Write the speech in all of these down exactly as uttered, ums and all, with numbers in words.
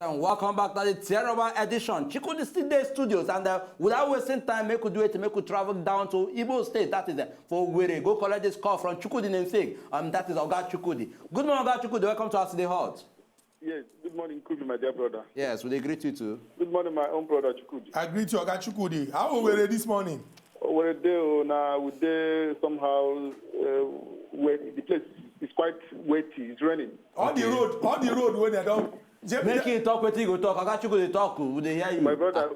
And welcome back to the Terror edition. Chukwudi still dey studios, and uh, without wasting time, make we do it, make we travel down to Igbo State, that is uh, for Owerri. Go collect this call from Chukwudi Namesake, um, that is Oga Chukwudi. Good morning, Oga Chukwudi. Welcome to As E Dey Hot. Yes, good morning, Kubi, my dear brother. Yes, we dey greet you too. Good morning, my own brother Chukwudi. I greet you, Oga Chukwudi. How Owerri this morning? Owerri dey o, na we dey somehow uh, wet. The place is quite wetty. It's raining. All the road, all the road wey dem don. Make you talk wetin you go talk. Oga Chukwudi talk o, we dey hear you. My brother,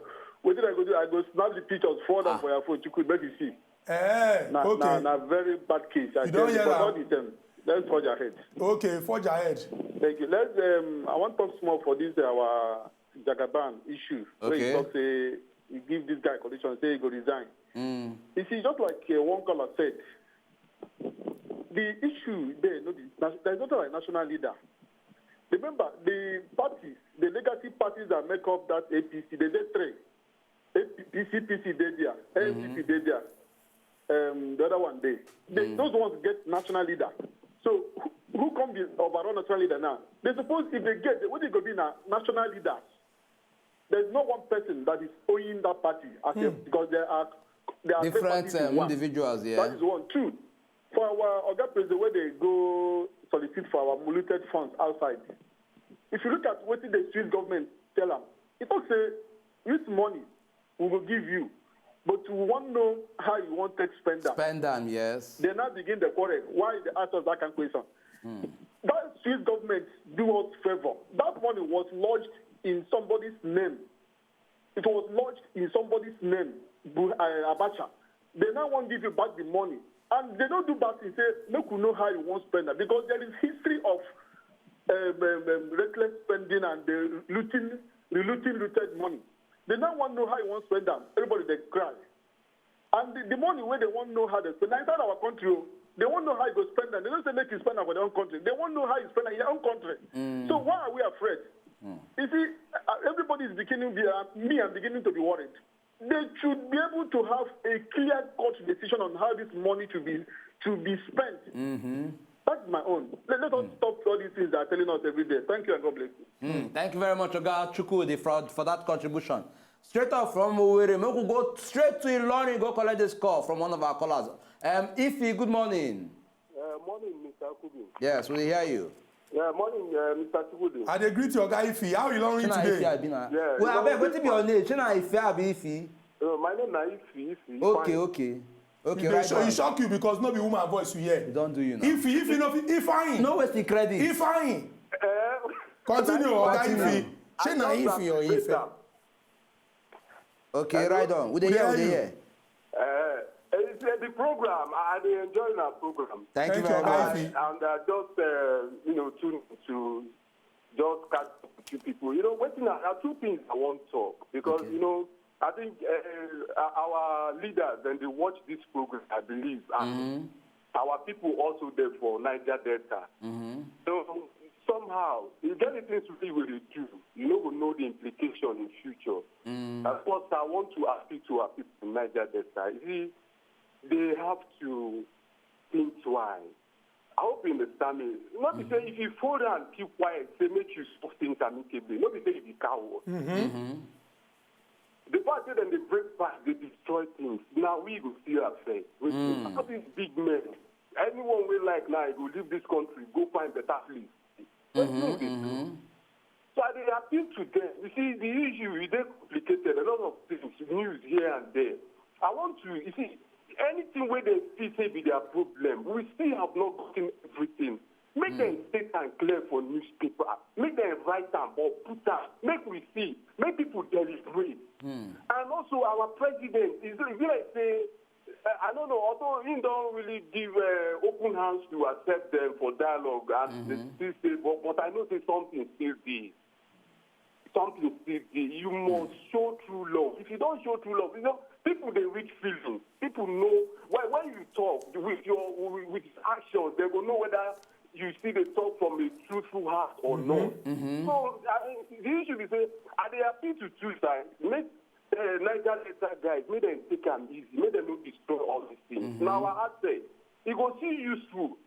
wetin I go do? I go snap the pictures, forward am for your phone, Chukwudi, make you see. Eh, Na na okay. na very bad case. I You tell don you, hear but am? All the same, let's forge ahead. Okay, forge ahead. Thank you. Let's. Um, I want talk small for this uh, our Jagaban issue. Where Okay. He talk say he give this guy condition, say he go resign. Mm. You see, just like uh, one caller said, the issue there, no, the, there's nothing like national leader. Remember, the parties, the legacy parties that make up that A P C, they dey three. A P C, P C dey there, N P P dey there, um, the other one dey. They, Those ones get national leader. So who, who come be overall national leader now? They suppose, if they get, what they go be now? National leaders. There's no one person that is owing that party as a, because they are they are Different separate um, one. individuals, yeah. That is one. Two, for our Oga President, where they go solicit for our looted funds outside. If you look at what the Swiss government tell them, it talks say, "This money we will give you, but we want know how you want to spend them." Spend them, yes. They now begin the quarrel. Why they ask us that kind of question? That Swiss government do us favor. That money was lodged in somebody's name. It was lodged in somebody's name, Bu- uh, Abacha. They now want give you back the money. And they don't do bad thing, say, "Make we know how you want spend that." Because there is history of um, um, um, reckless spending and the looting, the looting looted money. They now want know how you want spend them. Everybody, they cry. And the, the money where they want know how they spend, inside our country, oh, they want know how you go spend them. They don't say make you spend them for their own country. They want know how you spend them in your own country. So why are we afraid? You see, uh, everybody is beginning, be- uh, me, I'm beginning to be worried. They should be able to have a clear-cut decision on how this money to be to be spent. That's my own. Let, let us stop all these things that are telling us every day. Thank you and God bless you. Mm, thank you very much, Oga Chukwudi, for, for that contribution. Straight up from Owerri, make we go straight to Ilorin, go collect this call from one of our callers. Um, Ifi, good morning. Uh, morning, Mister Kubin. Yes, we hear you. Yeah, morning, uh, Mister Chukwudi. I dey greet your guy Ifi. How you long Shey na Ifi today? Abi na? Yeah, Well, you abeg, know, wetin be your name? Shey na Ifi Abi Ifi? Uh, my name is Ifi, Ifi. Okay, Fine. okay. Okay, It right dey shock, on. It shock you because no be woman voice you E hear. Don do you now. Ifi, Ifi, no fit, Ifeanyi. No wasting credit. Ifeanyi. Uh, Continue, Oga Continue. Ifi. Shey na I just Ifi or appreciate Ife? That. Okay, right on. We dey hear, we dey hear. Uh, it's uh, the program. I I dey enjoy our program. Thank you Thank very you, Oga much. Ifi. And uh, just uh, you know to to just catch up with you people. You know, waiting are two things I want to talk because Okay. You know I think uh, our leaders and they watch this program. I believe and our people also there for Niger Delta. So somehow you get the things we will do. You know we know the implication in future. Of course, I want to appeal to our people in Niger Delta. You see, they have to think twice. I hope you understand me. Not to say if you fall down and keep quiet, say make you solve things amicably. Not to say you be coward. The fact that they break past, they destroy things. Now we go see ourselves. All these big men, anyone we like now, go leave this country, go find better place. Wetin we dey do? So I dey appeal to them. You see, the issue is dey complicated. A lot of things, news here and there. I want to, you see, anything where they still say be their problem, we still have not gotten everything. Make them state and clear for newspaper. Make them write am or put am. Make we see. Make people deliberate. And also our president is like say I don't know, although he don't really give uh, open hands to accept them for dialogue and they still say, but, but I know say something still dey. Something still dey. You must show true love. If you don't show true love, you know, people they reach feelings. People know why when you talk with your with actions, they go know whether you see the talk from a truthful heart or not. So I, the issue is say, I dey appeal to two sides. Make uh, Niger Delta guys, make them take am easy, make them no destroy all these things. Now our asset, e go see useful.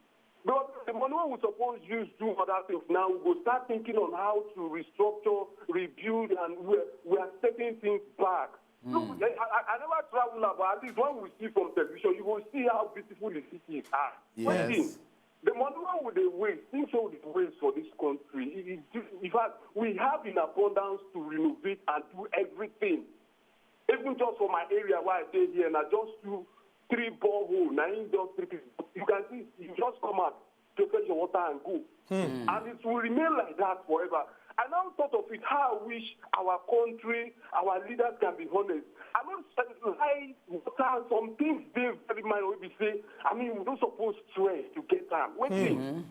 The, the money we suppose use do other things now, we go start thinking on how to restructure, rebuild, and we are, we are taking things back. Look, I, I, I never travel now, but at least when we see from television, you will see how beautiful the cities are. Wetin? The money wey we dey waste, things wey we dey waste for this country, it, it, in fact, we have in abundance to renovate and do everything. Even just for my area where I dey here, na just two, three borehole, na im just three people. You can see, you just come out to fetch your water and go. And it will remain like that forever. I now thought of it, how I wish our country, our leaders can be honest. I don't lie, water, some things dey very minor wey be say, I mean, we no suppose stress to get am. Wetin?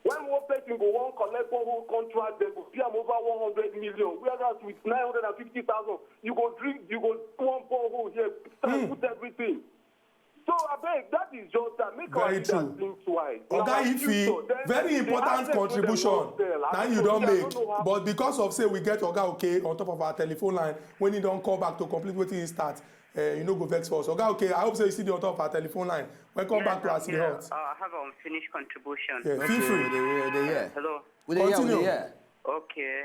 When one person go wan collect borehole contract, dem go pay am over one hundred million. Whereas with nine hundred and fifty thousand, you go drink, you go do one borehole here, start put everything. So abeg, that is just that. Make our leaders think twice. Oga Ifi, very important contribution na you don make, but because of say we get Oga Oke on top of our telephone line, when he don call back to complete wetin he start, eh, you no go vex for us. Oga Oke, I hope say you still dey on top of our telephone line. Welcome back to As E Dey Hot. Uh, I have an unfinished contribution. Yeah, feel free. We dey, we dey hear. Hello. We dey hear. We dey hear. Okay.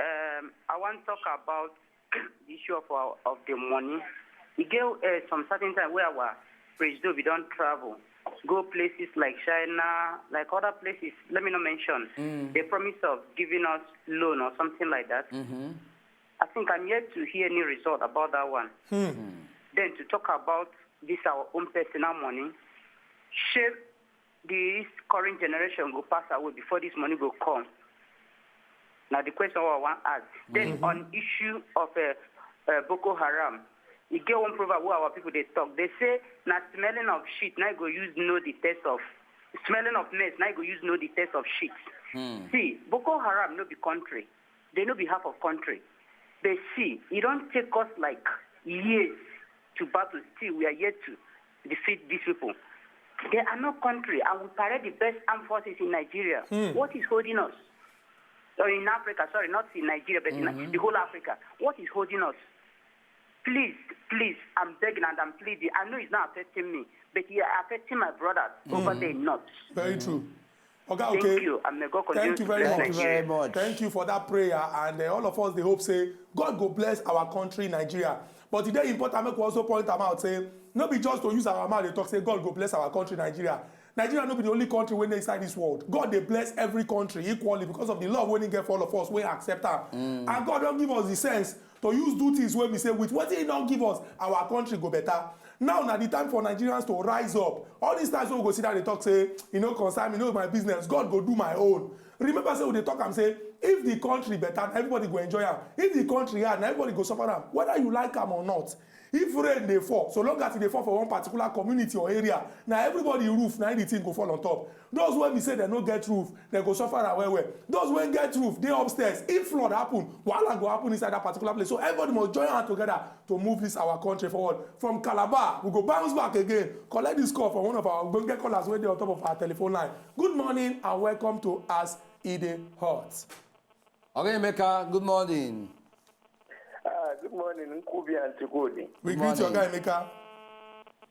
Um, I wan talk about the issue of our, of the money. E get uh, some certain time where our president we don travel go places like China, like other places. Let me not mention. They promise of giving us loan or something like that. I think I'm yet to hear any result about that one. Then to talk about this our own personal money, shey this current generation go pass away before this money go come? Now the question I want ask. Then on issue of uh, uh, Boko Haram, you get one proverb where our people they talk. They say, "Na smelling of shit, now go use know the taste of smelling of mess, now go use know the taste of shit." See, Boko Haram no be country. They no be half of country. They see, it don't take us like years to battle. Still, we are yet to defeat these people. They are not country, and we parade the best armed forces in Nigeria. What is holding us? Or in Africa, sorry, not in Nigeria, but in the whole Africa. What is holding us? Please, please, I'm begging and I'm pleading. I know it's not affecting me, but it's affecting my brothers over there in North. Very true. Oga Oke, Thank you, and may God continue thank you to very bless much. Thank you very much. Thank you for that prayer, and uh, all of us they hope say God go bless our country Nigeria. But today important make we also point am out say no be just to use our mouth dey talk say God go bless our country Nigeria. Nigeria no be the only country wey dey inside this world. God dey bless every country equally because of the love wey he get for all of us wey accept am. And God don give us the sense to use do things wey be say with wetin he don give us, our country go better. Now na the time for Nigerians to rise up. All these times wey we go sit down dey talk say e no concern me, no be my business, God go do my own. Remember say we dey talk am say if the country better, na everybody go enjoy am. If the country hard, na everybody go suffer am, whether you like am or not. If rain dey fall, so long as e dey fall for one particular community or area, na everybody roof na the thing go fall on top. Those wey be say dem no get roof, dem go suffer am well well. Those wey get roof dey upstairs. If flood happen, wahala go happen inside that particular place. So everybody must join hand together to move this our country forward. From Calabar, we go bounce back again, collect this call from one of our ogbonge callers wey dey on top of our telephone line. Good morning and welcome to As E Dey Hot. Oga Emeka, good morning. Ah, good morning, Nkubi and Chukudi. We greet you, Oga Emeka.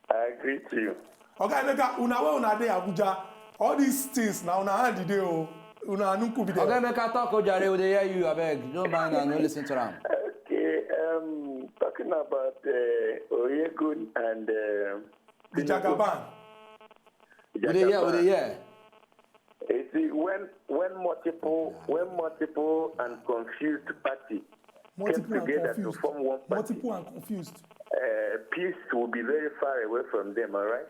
I greet you. Oga Emeka, una wey una dey Abuja, all these things na una hand e dey o. Una nuku be Oga there. Emeka, talk o jare, we dey hear you, abeg. No mind am, no listen to am. Okay, um, talking about uh, Oyegun and uh, The Jagaban. We dey hear, we dey hear. You see, when when multiple when multiple and confused party Multiple came and together to confused. Form one party, Multiple and confused. uh, peace will be very far away from them. All right.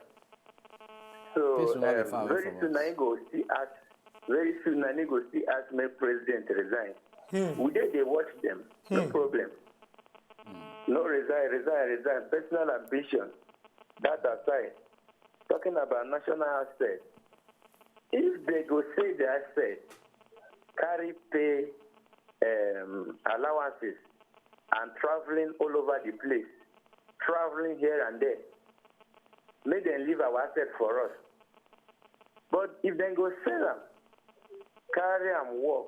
So Peace will not be um, far away very from soon, us. I go see us. Very soon, I go see us make president resign. We dey dey watch them. No problem. No resign, resign, resign. Personal ambition. That aside, talking about national asset. If they go say the asset, carry pay um, allowances and traveling all over the place, traveling here and there, make them leave our asset for us. But if they go sell am, carry am work,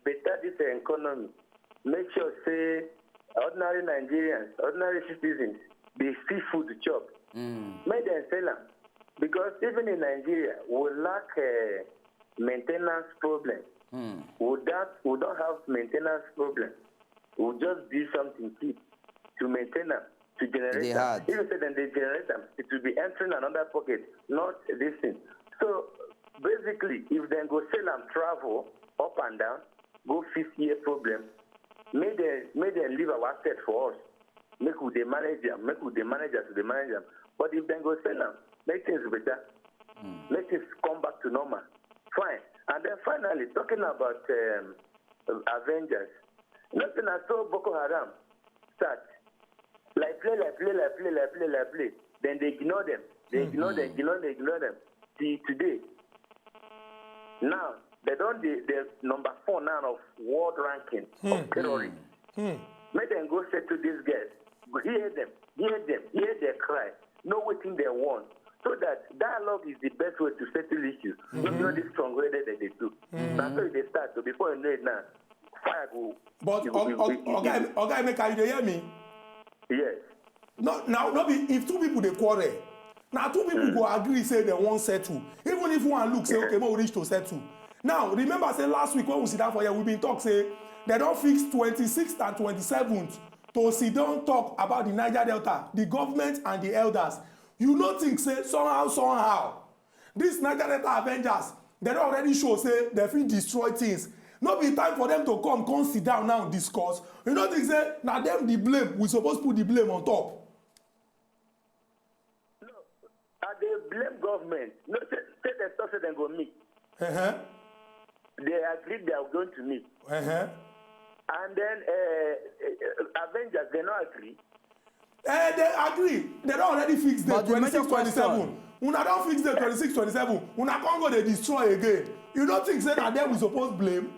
better this economy, make sure say ordinary Nigerians, ordinary citizens, they see food to chop. Make them sell am. Because even in Nigeria, we lack uh, maintenance problem. We don't, we don't have maintenance problem. We just do something cheap to maintain them, to generate them. If you say then they generate them, it will be entering another pocket, not this thing. So basically, if then go sell and travel up and down, go fifty year problem, make them, make them leave our asset for us. Make we dey manage them, make we dey manage them, dey manage them. But if then go sell them, make things better, make things come back to normal. Fine. And then finally, talking about um, Avengers, nothing at all Boko Haram start. Like play, like play, like play, like play, like play. Then they ignore them. They ignore them, ignore them, ignore them. Till today. Now, they don't, they, they're number four now of world ranking of terrorists. Make them go settle these guys. Hear them, hear them, hear their cry. Know what thing they want. So that dialogue is the best way to settle issues. Not all this strong headed that they do. That's how they start. So before you know it now, fire go. But you go- you go- you- you- Oga, Oga Emeka, you dey hear me? Yes. No, now no be if two people dey quarrel, now two people go agree say they wan settle, even if one look say okay, make we reach to settle. Now remember say last week when we sit down for here, we been talk say they don fix twenty-sixth and twenty-seventh to sit down talk about the Niger Delta, the government and the elders. You no think say somehow, somehow, this Niger Delta Avengers, they don already show say they fit destroy things. No be time for them to come, come sit down now discuss. You no think say na them the blame? We suppose put the blame on top. No, I dey blame government. No, say, say they talk say they go meet. Uh-huh. They agreed they are going to meet. Uh-huh. And then uh, uh, Avengers, they no agree. Eh, they agree. They don already fix the But the major twenty-six twenty-seven. Una don fix the twenty-six twenty-seven. Una come go dey destroy again. You no think say na them we suppose blame?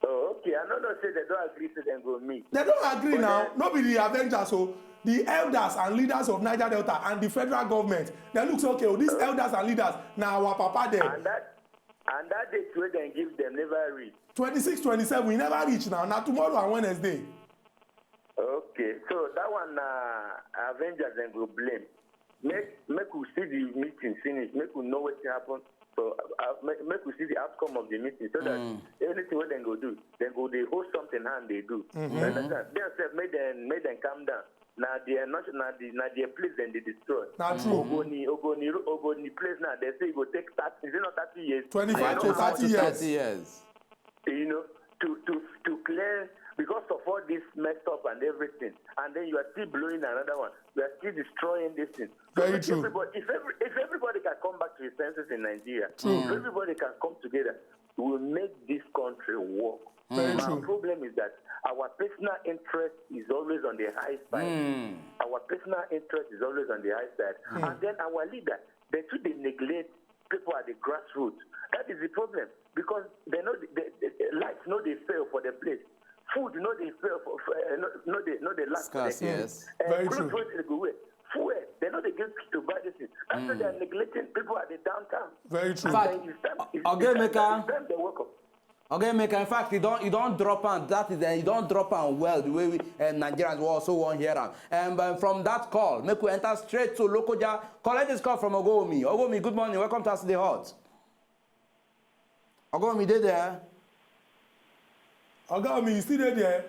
Oh, okay. I no know say they don agree say dem go meet. They don agree But now. then- No be the Avengers o. The elders and leaders of Niger Delta and the federal government. They look say okay, oh, these elders and leaders na our papa dem. And that and that date wey dem give dem never reach. Twenty-six twenty-seven, e never reach now. Na tomorrow and Wednesday. Okay, so that one na Avengers dem go blame. Make make we see the meeting finish. Make we know wetin happen. So uh, make, make we see the outcome of the meeting so that anything wey dem go do, dem go dey hold something hand dey do. You understand? Dem sef make dem make dem calm down. Na their nation, na the na their place dem dey destroy. Na true. Ogoni Ogoni Ogoni place now. Dem say e go take thirty, is it not thirty years? Twenty-five to Twenty-five thirty to years. thirty years. You know, to to to clear because of all this messed up and everything, and then you are still blowing another one. You are still destroying this thing. So Very make true. Everybody, if every, if everybody can come back to his senses in Nigeria, True. if everybody can come together, we will make this country work. Very My true. problem is that our personal interest is always on the high side. Our personal interest is always on the high side. And then our leader, they too they neglect people at the grassroots. That is the problem because they know the, the, the, the lights no dey fail for the place. Food no dey fail for, for uh, no, no dey no dey last for Scarce, the place. Yes. Uh, Very clothes true. wey dey go wear. Fuel, they no dey get to buy this thing. That's why they are neglecting people at the downtown. Very true. In fact, Then it's time, it's, Oga it's time, Emeka, it's time they wake up. Oga Emeka, in fact, you don't you don't drop on that is uh, you don't drop on well the way we um, Nigerians were also one here. And um, from that call, make we enter straight to Lokoja. Collect this call from Ogomi. Ogomi, good morning. Welcome to Us the Hot. Ogomi, dey there? Oga Omi, you still dey there?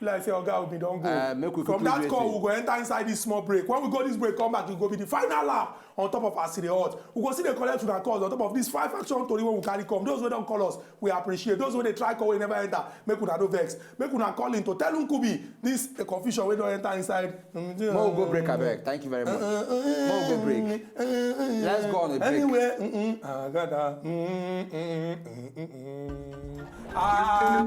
Be like say Oga Omi don go. Uh, make we From quickly that wait call, in. we go enter inside this small break. When we go this break, come back, it go be the final lap on top of Asiri Hot. We go see the collect una calls on top of this five action tori wey we carry come. Those wey don call us, we appreciate. Those wey dey try call, we never enter. Make una no vex. Make una call in to tell Nkubi this the confusion wey don enter inside. Mo go break abeg. Thank you very much. Mo go break. Let's go on a break. Anywhere, mm-mm, I gotta, mm-mm, mm-mm, mm-mm, mm-mm. Ah.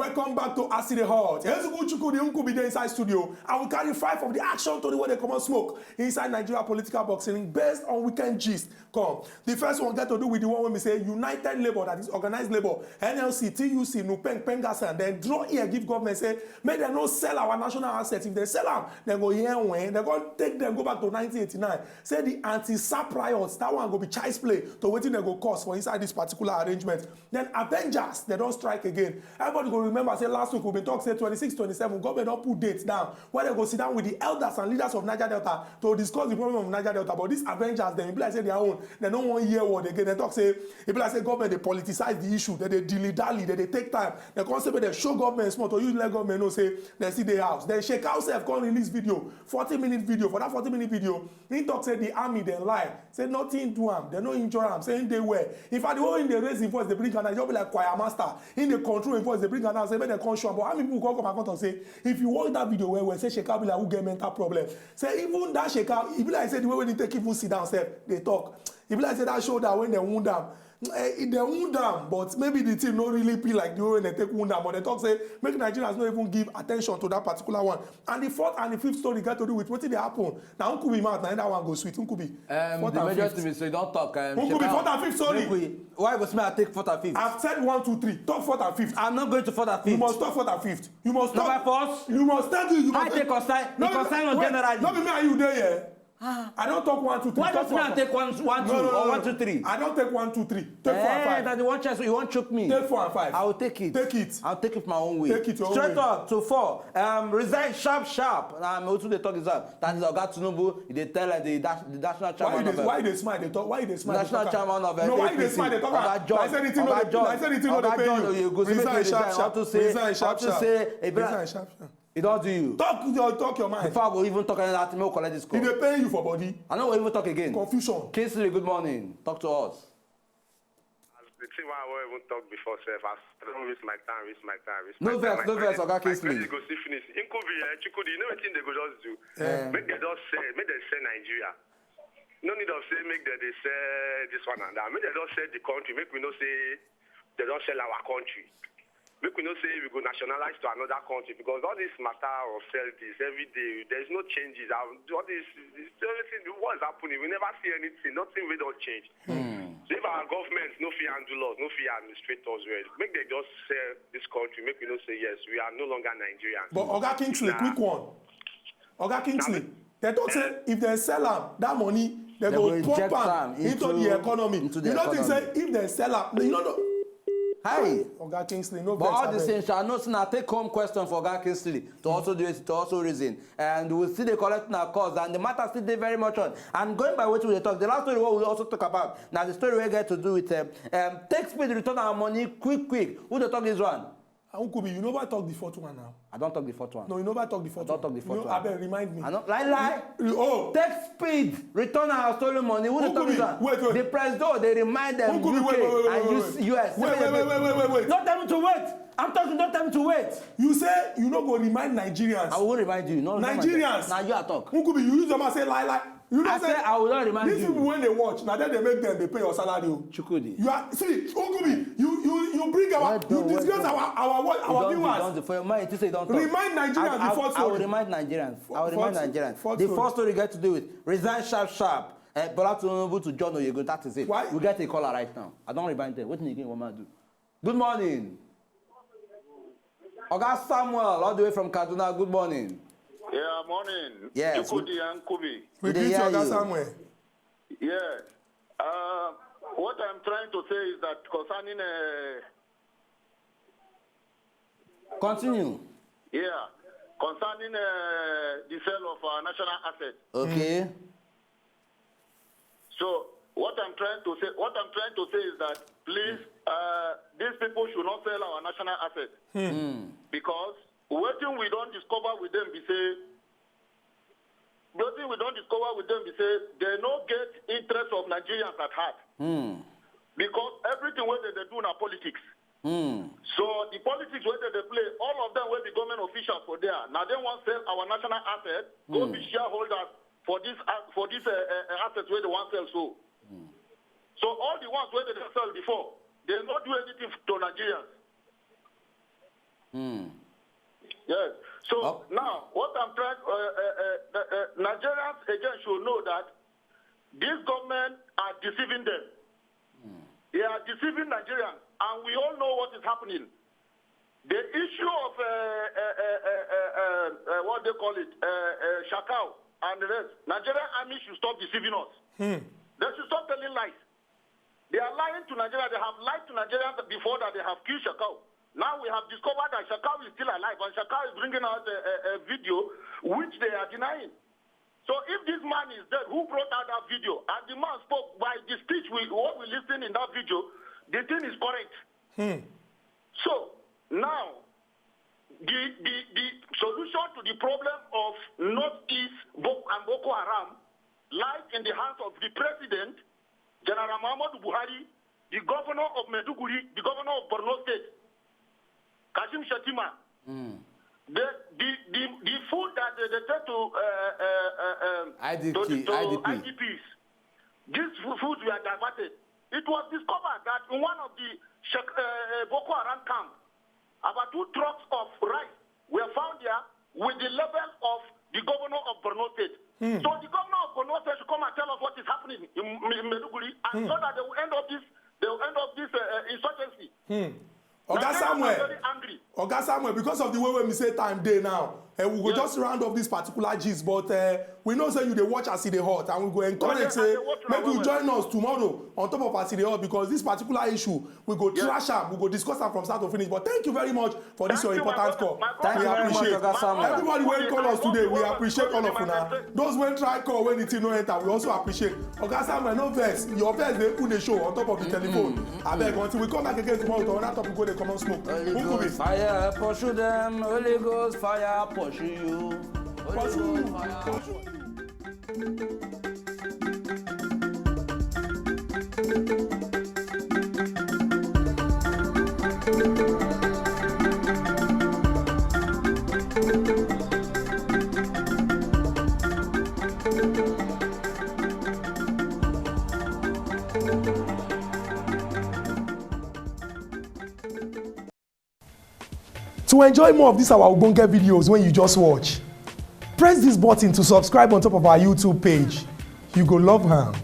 Welcome back to Aside Hot. Ezuku Chukwudi Nkubi dey inside studio, and we carry five of the action tori wey dey comot smoke inside Nigeria political boxing based on weekend gist. Come, the first one get to do with the one wey be say United Labour, that is organized labour, N L C, T U C, Nupeng Pengasan, dem draw ear give government say make dem no sell our national assets. If dem sell am, dem go hear when dem go take dem go back to nineteen eighty-nine. Say the anti-sap riots, that one go be child's play to wetin dem go cause for inside this particular arrangement. Then Avengers, dem don strike again. Everybody go remember say last week we been talk say twenty-six, twenty-seven, government don put date down where dem go sit down with the elders and leaders of Niger Delta to discuss the problem of Niger Delta. But these Avengers dem, e be like say their own, dem no wan hear word again. Dem talk say e be like say government dey politicize the issue, dem dey dilly dally, dem dey take time. Dem come say make dem show government small to use let government know say dem still dey house. Then Shekau sef come release video, forty minute video. For that forty minute video, he talk say the army dem lie, say nothing do am, dem no injure am, say him dey well. In fact, the way him dey raise him voice dey bring am down, e just be like choir master. Him dey control him voice dey bring am down, say make dem come show am. But army people come come and come talk say if you watch that video well well, say Shekau be like who get mental problem. Say even that Shekau, e be like say the way wey he take even sit down sef dey talk, e be like say that shoulder when dem wound am, eh, e dey wound am, but maybe the thing no really be like the way wey dem take wound am. But dem talk say make Nigerians no even give attention to that particular one. And the fourth and the fifth story get to do with wetin dey happen. Na Nkubi mouth, na that one go sweet. Nkubi. Um, fourth the and major fifth. Thing is, so you don't talk. Um, Nkubi, Shekau, fourth and fifth, sorry. Make we, why go smell I take fourth and fifth? I've said one, two, three. Talk fourth and fifth. I'm not going to fourth and fifth. You must talk fourth and fifth. You must talk. Number four. You must tell you. You must I take concern. No, no, concern no, on wait, generally. No be me and you dey here. Ah. I don't talk one, two, three. Why don't you take one, one, two, no, no, no, or one, two, three? I don't take one, two, three. Take four and five. Eh, that the one chance you won't choke me. Take four and five. I will take it. Take it. I'll take it my own way. Take it your own way. Straight up to four. Um, resign sharp, sharp. Um, what they talk is that. That is Oga Tinubu. They tell like the, dash, the national chairman. Why you dey smile? They talk. Why you dey smile? National chairman of, uh, no, why you dey smile? They talk. Oga John. I said anything. Oga John. I said anything. Oga John Oyegun. Resign sharp, sharp. Resign sharp, sharp. Resign sharp, sharp. E don do you. Talk your, talk your mind. Before I go even talk another thing, make we collect this call. E dey pain you for body. I no go even talk again. Confusion. Kingsley, good morning. Talk to us. As the thing wey I wan even talk before sef, as I don waste my time, waste my time, waste my time. No vex, no vex, Oga Kingsley. My credit go still finish. Nkubi, eh, Chukwudi, you know wetin dem go just do? Eh. Make dem just sell, make dem sell Nigeria. No need of say make dem dey sell this one and that. Make dem just sell the country. Make we know say dem don sell our country. Make we know say we go nationalize to another country, because all this matter of sell this every day, there is no changes. Our, all this, this everything, what is happening? We never see anything. Nothing wey don change. Hmm. So if our government no fit handle us, no fit administrate us well, make dem just sell this country. Make we know say yes, we are no longer Nigerians. But Oga Kingsley, quick one. Oga Kingsley, dem talk say if dem sell am, that money dem go pump am into the economy. You no think say if dem sell am, you no know. Hi. Oga Kingsley, no vex. But all the same, I know say na take home question for Oga Kingsley to also do it, to also reason. And we still dey collect our calls, and the matter still dey very much on. And going by wetin we dey talk, the last story wey we also talk about na the story wey get to do with, um, um, take speed, return our money quick quick. Who dey talk this one? Nkubi, you never talk the fourth one now. I don talk the fourth one. No, you never talk the fourth one. I don talk the fourth one. Abeg, remind me. I no lie, lie. Oh. Take speed, return our stolen money. Who dey talk this one? Wait, wait. The president dey remind them. Nkubi, wait, wait, wait, wait, wait. U S. Wait, wait, wait, wait, wait, wait. Don't tell me to wait. I'm talking. Don't tell me to wait. You say you no go remind Nigerians. I will remind you. No, Nigerians. Now you are talk. Nkubi, you use your mouth say lie, lie. You know, I say I will not remind you. These people, when they watch, now then they make them, they pay your salary. Oh. Chukwudi. You are, see, Nkubi, you, you, you bring our, you disgrace our, our, our viewers. For your mind, you say don't talk. Remind Nigerians the fourth story. I will remind Nigerians. I will remind Nigerians. The fourth story get to do with resign sharp, sharp. Eh, Bola Tinubu to John Oyegun. That is it. Why? We get a caller right now. I don't remind them. What do you want to do? Good morning. Oga Samuel, all the way from Kaduna, good morning. Yeah, morning. Yes. Chukwudi and Nkubi. We greet you, Oga Samuel. Yeah. Uh, what I'm trying to say is that concerning, uh, continue. Yeah, concerning, uh, the sale of our national assets. Okay. So what I'm trying to say, what I'm trying to say is that please, uh, these people should not sell our national assets. Hmm. Because wetin we don discover with them be say, wetin we don discover with them be say, they no get interest of Nigerians at heart. Hmm. Because everything wey they dey do na politics. Hmm. So the politics wey they dey play, all of them wey be government officials for there, na dem wan sell our national assets, go be shareholders for this, uh, for this, uh, uh, assets wey they wan sell so. Hmm. So all the ones wey they don sell before, they no do anything to Nigerians. Yes. So now, what I'm trying, uh, uh, uh, uh, Nigerians again should know that this government are deceiving them. They are deceiving Nigerians, and we all know what is happening. The issue of uh, uh, uh, uh, uh, uh, uh, what they call it, uh, uh, Shakao and the rest. Nigerian army should stop deceiving us. They should stop telling lies. They are lying to Nigeria. They have lied to Nigerians before that they have killed Shakao. Now we have discovered that Shakao is still alive, and Shakao is bringing out a, a, a video which they are denying. So if this man is dead, who brought out that video? And the man spoke by the speech, we, what we listened in that video, the thing is correct. So now, the, the, the solution to the problem of Northeast Bo- and Boko Haram lies in the hands of the president, General Muhammadu Buhari, the governor of Maiduguri, the governor of Borno State, Kashim Shettima. The, the, the, the food that they, they take to, uh, uh, uh, um, I D P, to, to I D P. I D Ps, these fu- foods were diverted. It was discovered that in one of the Shek- uh, uh, Boko Haram camp, about two trucks of rice were found there with the label of the governor of Borno State. So the governor of Borno State should come and tell us what is happening in, in Maiduguri, and so that they will end up this, they will end up this uh, uh, insurgency. Oga Nigerians are Samuel, very angry. Oga Samuel, because of the way wey we say time dey now, eh, we go Yes. just round off this particular gist, but eh, we know say you dey watch as e dey hot, and we go encourage Yes, I say dey watch make am you well. Join us tomorrow on top of as e dey hot, because this particular issue, we go Yes. Trash am, we go discuss am from start to finish. But thank you very much for this Thank your you, my important brother. Call. My Thank We you very much, Appreciate. Oga Samuel. Everybody wey call us today, we appreciate all of una. Those wey try call when the thing no enter, we also appreciate. Oga Samuel, no vex. Your vex dey even dey show on top of the telephone. Abeg, until we come back again tomorrow with another topic wey dey comot smoke. Holy Who could be? Ghost fire pursue them. Holy Ghost fire pursue you. Holy Pursue you. Ghost fire. Pursue you. To enjoy more of these our ogbonge videos when you just watch, press this button to subscribe on top of our YouTube page. You go love am.